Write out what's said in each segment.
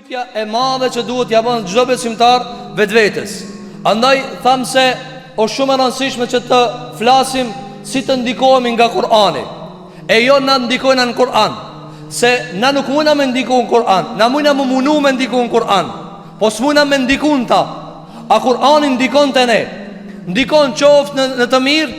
Pyetja e madhe që duhet t'ia bën çdo besimtar vetvetes. Andaj thamë se është shumë e rëndësishme që të flasim si të ndikohemi nga Kur'ani. E jo na ndikojna në Kur'an, se na nuk mujna me ndiku në Kur'an, na mujna me munu me ndiku në Kur'an, po s'mujna me ndiku në ta. A Kur'ani ndikon te ne? Ndikon qoftë në, në të mirë,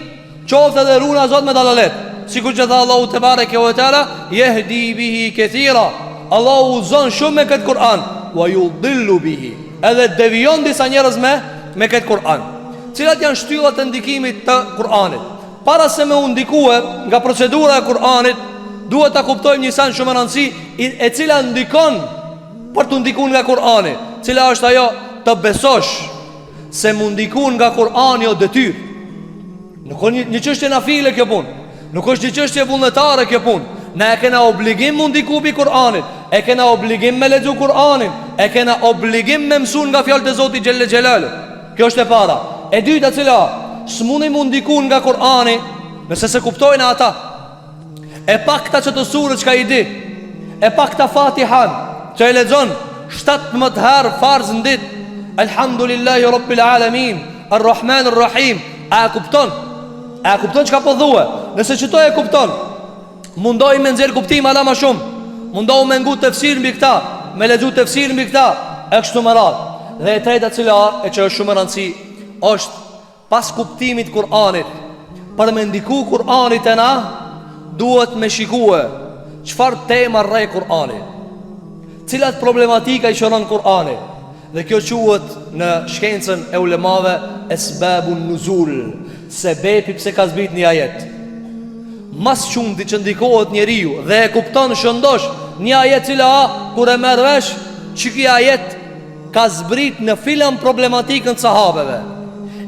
Qoftë edhe runa Zot me dalalet Sikur që tha Allahu tebareke ve teala Jehdi bihi kethira Allahu udhëzon shumë me këtë Kur'an Wa judillu bihi Edhe devijon disa njerëz me, me këtë Kur'an Cilat janë shtyllat e ndikimit të Kur'anit Para se me u ndikue nga procedura e Kur'anit Duhet ta kuptojmë një sen shumë me rëndësi E cila ndikon për t'u ndiku nga Kur'ani Cila është ajo të besosh Se m'u ndiku nga Kur'ani o detyrë Nuk është një, një çështje nafile kjo punë Nuk është një çështje vullnetare kjo punë Na e kena obligim m'u ndiku pi Kur'anit E kena obligim me lexu Kur'anin E kena obligim me mësu nga fjalët e Zotit Xhelle Xhelaluhu Kjo është e para E dyta cila S'muni m'u ndiku nga Kur'ani Nëse s'e kuptojna ata E pakta qëto sure çka i di E pakta Fatihan Që e lexon 17 herë farz në dit Elhamdulillahi Rabbil Alamin Ar-Rahman Ar-Rahim A e kupton? A e kupton çka po thue? Nëse qëto e kupton Mundohu me nxjerr kuptim ala ma shumë Mundohu me ngu tefsir mbi këta Me lexu tefsir mbi këta E kështu me radhë Dhe e treta cila e që është shumë me rëndësi është Pas kuptimit Kur'anit, për me ndiku Kur'ani te na, duhet me shikue çfarë tema rreh Kur'ani. Cilat problematika i shëron Kur'ani. Dhe kjo quhet në shkencën e ulemave esbabun nuzul, sebepi pse ka zbrit një ajet. Ma s'shumti që ndikohet njeriu dhe e kupton shëndosh një ajet cila a, kur e merr vesh, që ky ajet ka zbrit në filan problematikën të sahabeve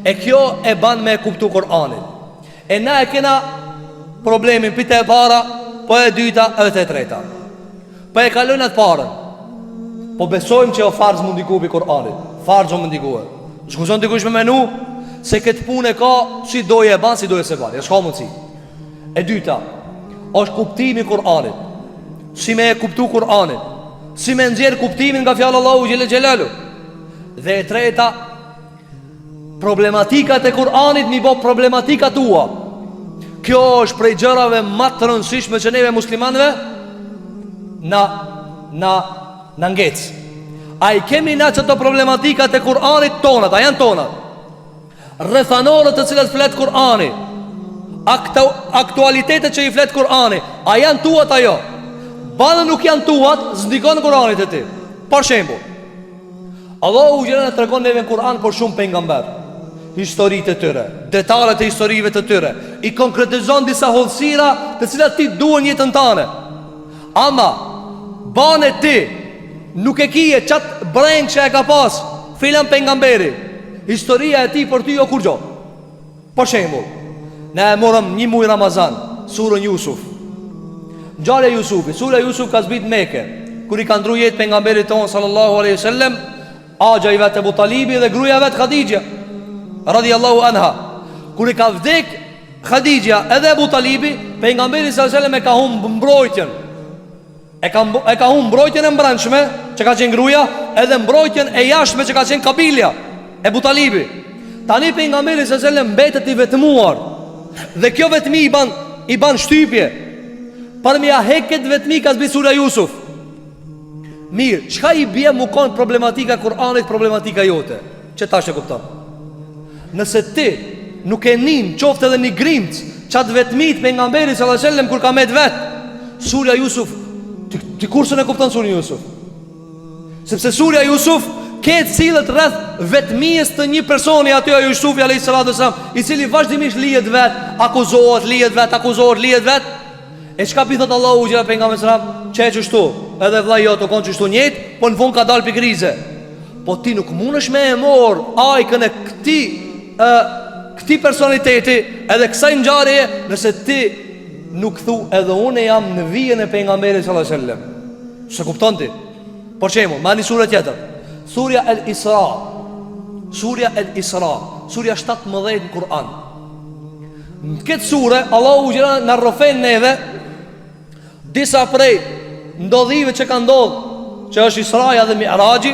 E kjo e ban me e kuptu Kur'anin E na e kena problemin pi te e para Po e dyta edhe te e treta Po e kalojnë atë parën Po besojmë që o farz m'u ndiku pi Kur'anit Farz o m'u ndikue S'guxon dikush me menu Se këtë punë e ka si doje e ban, si doje s'e ban Jo s'ka mundësi E dyta është kuptimi i Kur'anit Si me e kuptu Kur'anin Si me nxjerr kuptimin nga fjala Allahu xhele xhelaluhu Dhe e treta Problematikat e Kur'anit m'i bo problematika tua Kjo është prej gjërave ma të rëndësishme që neve muslimanve Na, na, na ngec A i kemi na qëto problematikat e Kur'anit tonat, a janë tonat Rrethanorët të cilat flet Kur'ani, aktu, aktualitetet që i flet Kur'ani, a janë tuat a jo? Bane nuk janë tuat, s'ndikon Kur'ani te ti. Për shembull, Allahu xhele na tregon neve në Kur'an për shumë pejgamber, historitë e tyre, detalet e historive të tyre, i konkretizon disa hollësira të cilat ti duhen n'jetën tane. Ama, bane ti, nuk e kije qat brengë që e ka pas Filan pejgamberi Historia e tij për ty jo kurgjo Për shembull Ne e morëm një muj Ramazan Surën Jusuf Ngjarja e Jusufit Sura Jusuf ka zbrit Meke Kur i ka ndru jetë pejgamberit tonë Sallallahu aleyhi sallem Axha i vet Ebu Talibi dhe gruja vet Khadija Radiallahu anha Kur i ka vdek Khadija edhe Ebu Talibi Pejgamberi sallallahu aleyhi sallem e ka humb mbrojtjen E ka, e ka humb mbrojtjen e mbrendshme Që ka qenë gruja Edhe mbrojtjen e jashtme që ka qenë kabilja Ebu Talibi Tani pejgamberi sallallahu aleyhi sallem mbetet i vetmuar Dhe kjo vetmi i ban, i ban shtypje Për me ia hek këtë vetmi ka zbrit surja Jusuf Mirë, çka i bje mu konë problematika Kur'anit, problematika jote Që tash e kupton Nëse ti nuk e nin qoftë edhe një grimc Qat vetmi të pejgamberit sallallahu alejhi sellem kur ka met vet Surja Jusuf Ti, ti kurrë s'un e kupton surën Jusuf Sepse surja Jusuf Krejt sillet rreth vetmisë të një personi aty a Jusufi alejhi salatu selam I cili vazhdimisht lihet vet Akuzohet, lihet vet, akuzohet, lihet vet E çka pi thot Allahu xhele pejgamberit selam, qe qështu, edhe vllai jot u kon qështu njëjt, po në fund ka dal pi krize. Po ti nuk mundesh me e mor ajkën e këtij ë këtij personaliteti edhe kësaj ngjarjeje nëse ti nuk thu edhe unë jam në vijën e pejgamberit sallallahu alajhi wasallam. S'e kupton ti? Për shembull, ma një sure tjetër. Surja El Isra. Surja El Isra, surja 17 në Kur'an. Në këtë sure, Allahu xhele na rrëfen neve Disa prej ndodhive që ka ndodhë. që është Israja dhe Mi'raxhi,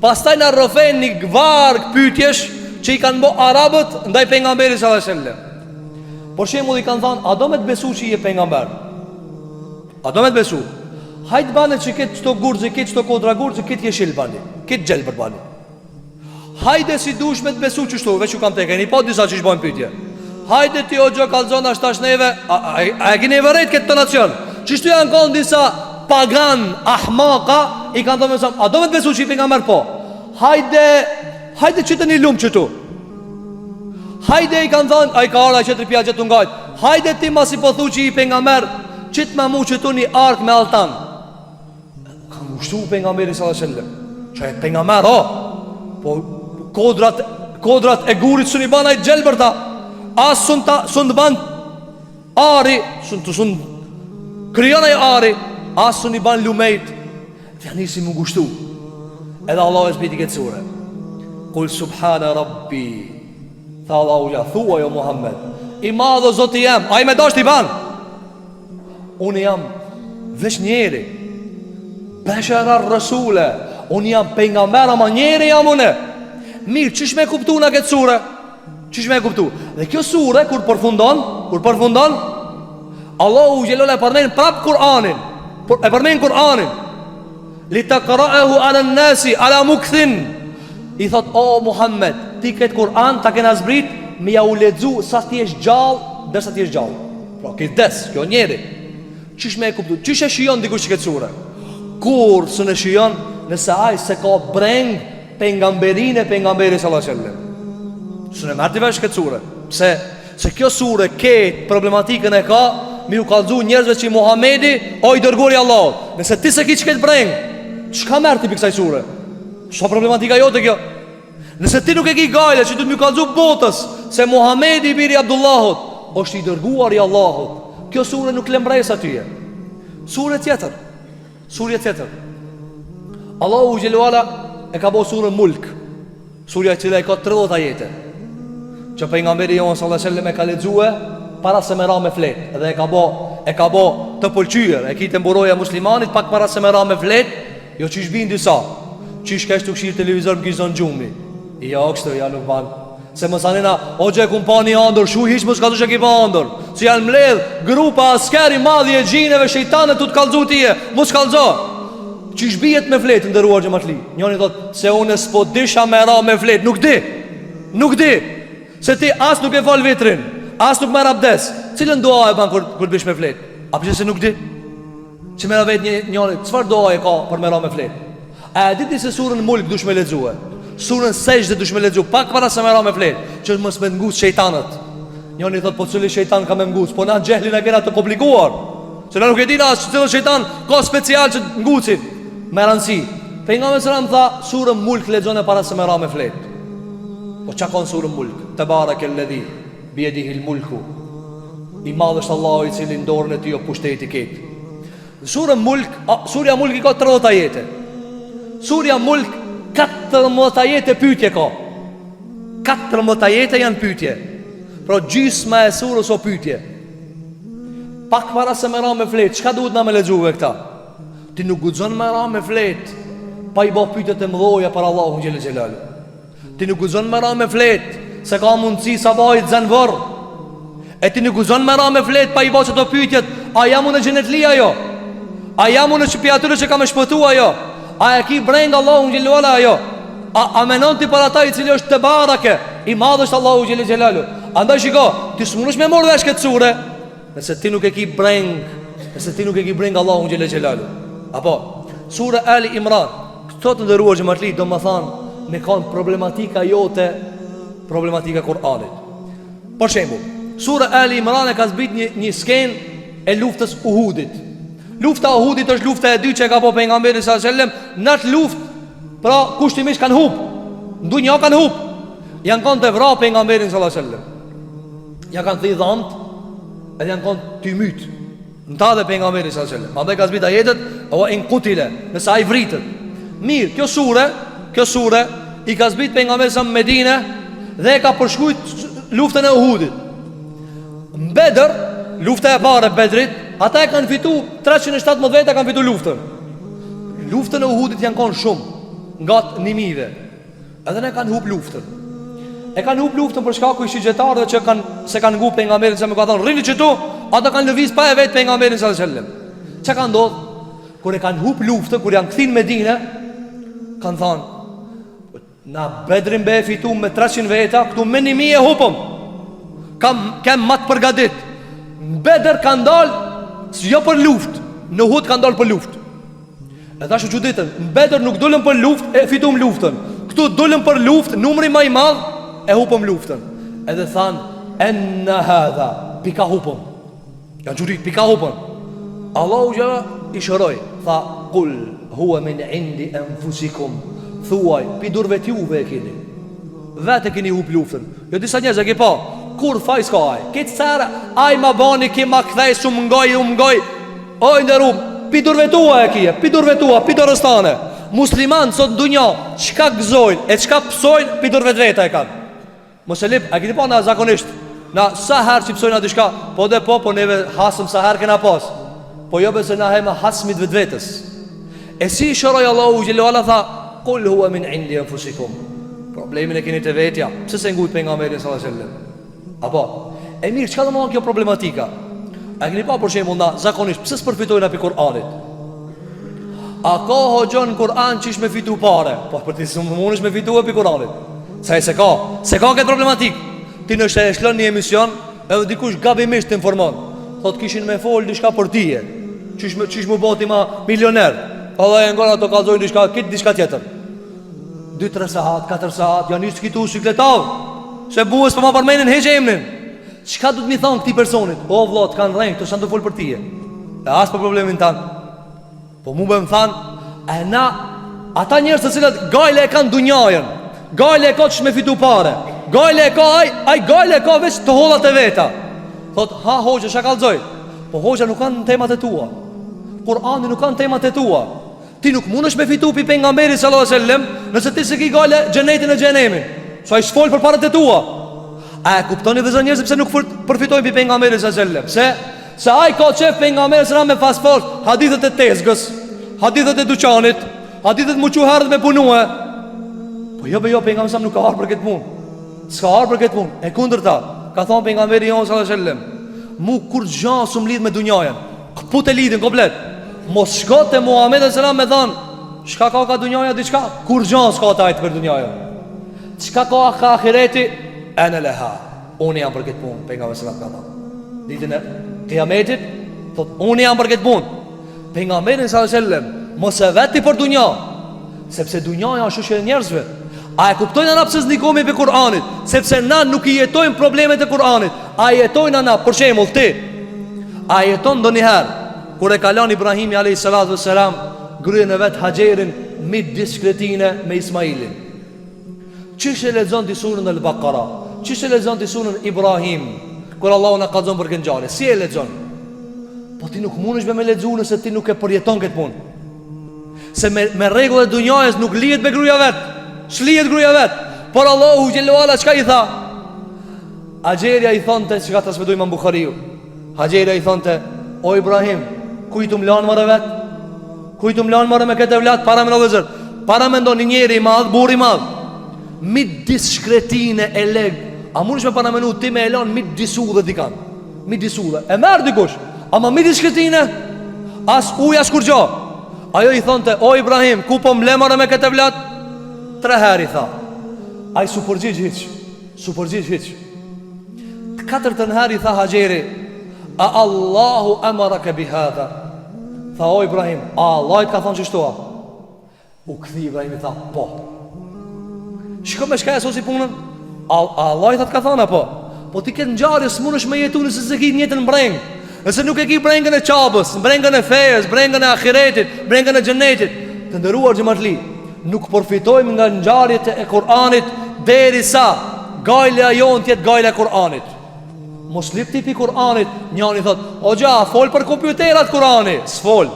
pastaj na rrëfen një varg pyetjesh që i kanë bo arabët ndaj pejgamberit sallallahu alajhi wasallam. Për shembull i kanë thanë, a do me të besu që je pejgamber? A do me të besu? Hajt bane që këtë qëto gurë, këtë qëto kodra gurë, këtë jeshil bani, këtë gjelbër bani. Hajde si dush me të besu qështu, veç ju kam te keni pa disa qysh bojnë pytje. Hajde ti o gjo kallzona tash neve, a, a, a e keni vërejt këtë tonacion? Qështu janë konë disa pagan, ahmaka, i kanë thonë me a do me të besu që je pejgamber po? Hajde, hajde qite një lumë qëtu. Hajde i kanë thonë, ai ka ardh qetri pja gjetu ngajt. Hajde ti masi po thu që je pejgamber, qitma mu qëtu një arkë me altan. Ka ngushtu pejgamberi sallallahu alajhi wasallam. Që e pejgamber o. Po kodrat kodrat e gurit s'un i ban ai gjelbërta. As sun ta sun të ban ari, sun të sun krijon ai ari, as sun i ban lumejt. Dhe nisi mu ngushtu. Edhe Allahu e zbriti këtë sure. Kul subhana rabbi. Tha Allahu ja thuaj o Muhammed, i madh o Zoti jem, ai me dasht i ban. Unë jam veç njeri Besheran resule Unë jam pejgamber ama njeri jam une Mirë, qysh me kuptu na këtë sure? Qysh me kuptu? Dhe kjo sure, kur përfundon Kur përfundon Allahu xhele e përmen prap Kur'anin E përmen Kur'anin Li takraehu ala nasi ala mukthin I thot o Muhammed Ti këtë Kur'an ta kena zbrit Me ja u lexu sa ti jesh gjallë Derisa ti jesh gjallë Pra ki vdes, kjo njeri Qysh me e kuptu, qysh e shijon dikush që këtë sure Kurrë s'un e shijon Nëse ai s'e ka brengë Pejgamberinë e pejgamberit sallallahu alejhi ve sellem S'un e merr ti vesh këtë sure Pse Se kjo sure ke problematikën e ka Me ju kallzu njerëzve që Muhammedi O i dërguari i Allahut Nëse ti s'e ki qëket brengë Çka merr ti prej kësaj sure Sa problematika jote kjo Nëse ti nuk e ki gajle që du të me ju kallzu botës Se Muhammedi i biri Abdullahut është i dërguar i Allahut Kjo sure nuk le mbresë atyje Sure tjetër Surja tjetër. Allahu xhele ve ala e ka bo surën Mulk. Surja e cila i ka 30 ajete. Që pejgamberi jonë sallallahu alajhi wasallam e ka lexue para se me ra me flet dhe e ka bo e ka bo të pëlqyer, e kite mburoja muslimanit pak para se me ra me flet, jo qysh bin disa. Qysh kesh tu kqyr televizor më kish zon gjumi. Jo, kështu ja nuk ban. Se masanena, hoxhë e kum pa një andër, shuj hiq mos kallzu që ki pa andër. Se janë mbledh grupa asker i madh i xhineve shejtanët tu të kallzu tije, mos kallzo. Qysh bijet me flet nderuar xhematli. Njoni thot se unë s'po disha me ra me flet, nuk di. Nuk di. Se ti as nuk e fal vitrin, as nuk merr abdes. Cilën dua e ban kur kur bish me flet? A pse se nuk di? Që me ra vetë një njëri, çfarë dua e ka për me ra me flet? A e di ti se surën Mulk dush me lexue? Surën Sexhde dush me lexu pak para se me ra me flet, që mos me nguc shejtanët. Njëri thot po cili shejtan ka me nguc, po na xhehlin e kena të komplikuar. Se na nuk e dina as cilin shejtan ka special që ngucin. Me rëndësi. Pejgamberi sallam tha surën Mulk lexone para se me ra me flet. Po çka ka në surën Mulk? Tebarekel-ledhi Bijedihil mulku I madh është Allahu i cili në dorën e tij o pushteti krejt Në surën Mulk, a, surja Mulk i ka 30 ajete Surja Mulk 14 ajete pytje ka 14 ajete janë pytje Pra gjysma e surës o pytje Pak para se me ra me flet Çka duhet na me lexue këta? Ti nuk guxon me ra me flet Pa i bo pytjet e mdhoja për Allahun xhele xhelaluhu Ti nuk guxon me ra me flet Se ka mundësi sabahi të zen n'vorr E ti nuk guxon me ra me flet Pa i bo qato pytjet A jam unë xhenetli a jo A jam unë që pi atyre që ka me shpëtu a jo A e ki brengë Allahun xhele ve ala a jo A, a menon ti për ata i cili është tebareke I madh është Allahu xhele xhelaluhu Andaj shiko Ti s'munësh me morë vesh këtë sure Nëse ti nuk e ki breng Nëse ti nuk e ki breng Allahun xhele xhelaluhu Apo Sure Ali Imran Këto të nderuar xhematli Domethanë Me kanë problematika jote Problematika Kur'anit Për shembull Sure Ali Imran e ka zbrit një, një skenë E luftës Uhudit Lufta Uhudit është lufta e dytë që e ka bo pejgamberi alejhi selam Në atë luftë Pra kushtimisht kanë hup N'dunja kanë hup Janë kanë tu vra pejgamberin alejhi selam Ja kanë thy dhamt Edhe janë konë tu myt Në ta dhe pejgamberi alejhi selam Andaj ka zbrit ajetet Ue in kutile Nëse ai vritet Mirë, kjo sure Kjo sure I ka zbrit pejgamberi alejhi selam Medine Dhe e ka përshkrujt luftën e Uhudit Në Bedër Lufta e parë e Bedrit Ata e kanë fitu 317 veta kanë fitu luftën. Luftën e Uhudit janë konë shumë, ngat një mijve. Edhe ne kanë hup luftën. E kanë hup luftën për shkaku i shigjetarëve që kanë s'e kanë ngu pejgamberin sa më ka thonë rrini qitu, ata kanë lëviz pa e vet pejgamberin sallallahu alajhi wasallam. Çka ka ndodh? Kur e kanë hup luftën, kur janë kthy në Medinë, kanë thonë Na Bedrin be e fitum me 300 veta, këtu me 1000 e hupëm. Kam kem ma të përgatit. Në Bedër kanë dalë si jo për luftë, në Uhud kanë dalë për luftë. E tash u çuditën, në Bedër nuk dulën për luftë, e fitum luftën. Këtu dulën për luftë, numri ma i madh, e hupëm luftën. Edhe thanë, enna hadha, pi ka hupëm. Janë çudit, pi ka hupën. Allahu xhela i shëroi, tha, kul, hua min indi enfusikum, thuaj, pi durve t'juve e kini. Vetë e kini hup luftën. Jo disa njerëz e ki pa, kurr faj s'ka aj. Këtë sera, aj ma bani, ki ma kthej, s'u m'ngoj, u m'ngoj. O i nderum, pi durve tua e kije, pi durve tua, pi dorës tane. Musliman sot në dunja, çka gëzojnë e çka pësojnë, pi durve t'veta e kanë. Mos e lip, a keni pa na zakonisht Na sa herë që pësojna diçka Po dhe po, po neve hasëm sa herë kena pas Po jo be se na jena hasmit vetvetes E si i shëroi Allahu xhele ala tha Kul hua min indi enfusikum Problemin e keni te vetja Pse s'e ngujt pejgamberin sallallahu alejhi sellem Apo E mirë, çka do me thonë kjo problematika A keni pa për shembull na zakonisht Pse s'përfitojna pi Kur'anit A ka hoxhë në Kur'an qysh me fitu pare Po për ti s'mundesh me fitu e pi Kur'anit Se ai s'e ka, s'e ka këtë problematik Ti nëse e lshon një emision Edhe dikush gabimisht të informon Thot kishin me fol diçka për tije Qysh me, qysh m'u bo ti ma milioner Edhe e ngon ato kallzojnë diçka, këtë diçka tjetër 2-3 sahat, 4 sahat, janë nisë këtu sikletav Se buës për ma përmenin heq emnin Çka do të m'i thonë këtij personit? O vlla, të kanë rrejt, këto s'janë tu fol për tije E as për problemin tanë Po mu më thanë, e na, ata njerëz të cilët gajle e kanë dunjajën, gajle e ka qysh me fitu pare, gajle e ka aj, aj gajle e ka veç të hollat e veta. Thot, ha hoxha, çka kallzoj? Po hoxha nuk kanë temat e tua. Kur'ani nuk kanë temat e tua. Ti nuk mundesh me fitu pi pejgamberit sallallahu alajhi wasallam, nëse ti s'e ki gajle xhenetin e xhehenemin. Se ai s'fol për paret e tua. A e kuptoni vëllezër njerëzit pse nuk përfitojnë pi pejgamberit sallallahu alajhi wasallam? Pse? Se ai ka qef pejgamberi sallallahu me pas fol hadithet e tezgës, hadithet e duqanit, hadithet m'u çu herët me punue. Po jo be jo pejgamberi sallallahu nuk ka ardhur për këtë punë. S'ka ardhur për këtë punë. E kundërta, ka thonë pejgamberi jon sallallahu alajhi wasallam, mu kurgja s'um lidh me dunjajën. Kpute lidhjen komplet. Mos shko te Muhamedi sallallahu alajhi wasallam me thon, çka ka ka dunjaja diçka? Kurgja s'ka te ai për dunjajën. Çka ka ka ahireti? Ene leha. Unë jam për këtë punë, pejgamberi sallallahu alajhi wasallam ka thënë. Ditën e Kiametit, thot unë jam për këtë punë. Pejgamberin sallallahu alajhi wasallam, mos e vet ti për dunja, sepse dunjaja është shoqe e njerëzve. A e kuptojnë na pse s'ndikohemi pi Kur'anit? Sepse na nuk i jetojmë problemet e Kur'anit. A jetojnë na për shembull ti? A jeton ndonjëherë kur e ka lënë Ibrahimi alayhi salatu wasalam gruan e vet Haxherin midis shkretine me Ismailin? Qysh e lexon ti surën Al-Baqara? Qysh e lexon ti surën Ibrahim? Kur Allahu na kallzon për këtë ngjarje, si e lexon? Po ti nuk mundesh me lexu nëse ti nuk e përjeton këtë punë. Se me me rregullat e dunjajës nuk lihet me gruaja vet. S'lihet gruaja vet. Por Allahu xhelle ue ala çka i tha? Haxherja i thonte çka transmetoi Imam Buhariu. Haxherja i thonte, o Ibrahim, ku je tu m'lanë more vet? Ku je tu m'lanë more me këtë evlat? Paramendo vëllezër. Paramendo një njeri i madh, burrë i madh. Midis shkretine e leg. A mundesh me paramenu ti me e lanë midis udhe dikan? Midis udhe. E merr dikush. Ama midis shkretine, as ujë, as kurgjo. Ajo i thonte, o Ibrahim, ku po m'le more me këtë evlat? Tre herë i tha. Ai s'u përgjigj hiç. S'u përgjigj hiç. Të katërtën herë i tha Haxheri, a Allahu emarake bi hadha? Tha o Ibrahim, a Allahu të ka thonë qështu a? U kthi Ibrahim i tha, po. Shiko me çka e sosi punën? A, a Allahu tha të ka thonë, apo? Po ti këtë ngjarje s'mundesh me jetu nëse s'e ki njëjtën brengë. Nëse nuk e ki brengën e Qabës, brengën e fejës, brengën e ahiretit, brengën e xhenetit. Të nderuar xhematli, Nuk përfitojmë nga ngjarjet e Kur'anit derisa gajlja jonë të jetë gajla e Kur'anit. Mos lip ti pi Kur'anit, njani thot, o gja, a fol për kompjuterat Kur'ani? S'fol.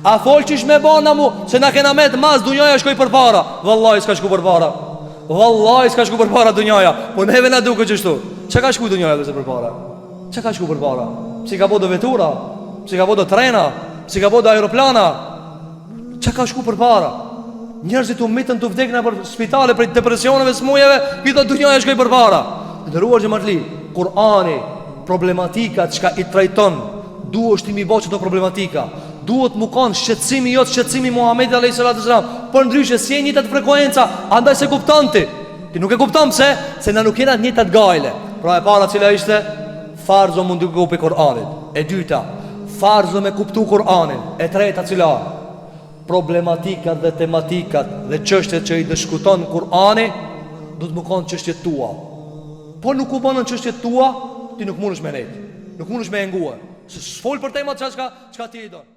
A fol qysh me ba na mu, se na kena met mas, dunjaja shkoi përpara. Vallahi s'ka shku përpara. Vallahi s'ka shku përpara dunjaja. Po neve na duket qështu. Çka ka shku dunjaja vëllezër përpara? Çka ka shku përpara? Pse ka bo do vetura? Pse ka bo do trena? Pse ka bo do aeroplana? Çka ka shku përpara? Njerëzit u mitën tu vdek nëpër spitale prej depresioneve, smujeve, ky thotë dunjaja shkoi përpara. Të nderuar xhematli, Kur'ani, problematikat çka i trajton, duhesh ti m'i bo qëto problematika. Duhet mu kanë shqetësimi jot, shqetësimi i Muhammedit a.s. Përndryshe, s'je njëjtat frekuenca, andaj s'e kupton ti. Ti nuk e kupton pse, se na nuk jena njëjtat gajle. Pra e para cila ishte, farz o m'u ndiku prej Kur'anit. E dyta, farz o me kuptu Kur'anin. E treta cila, problematikat dhe tematikat dhe çështjet që i diskuton Kur'ani, duhet me kanë çështjet tua. Po nuk u bënë çështjet tua, ti nuk mundesh me nejt. Nuk mundesh me e ngue. Se s'fol për temat çka çka ti i don.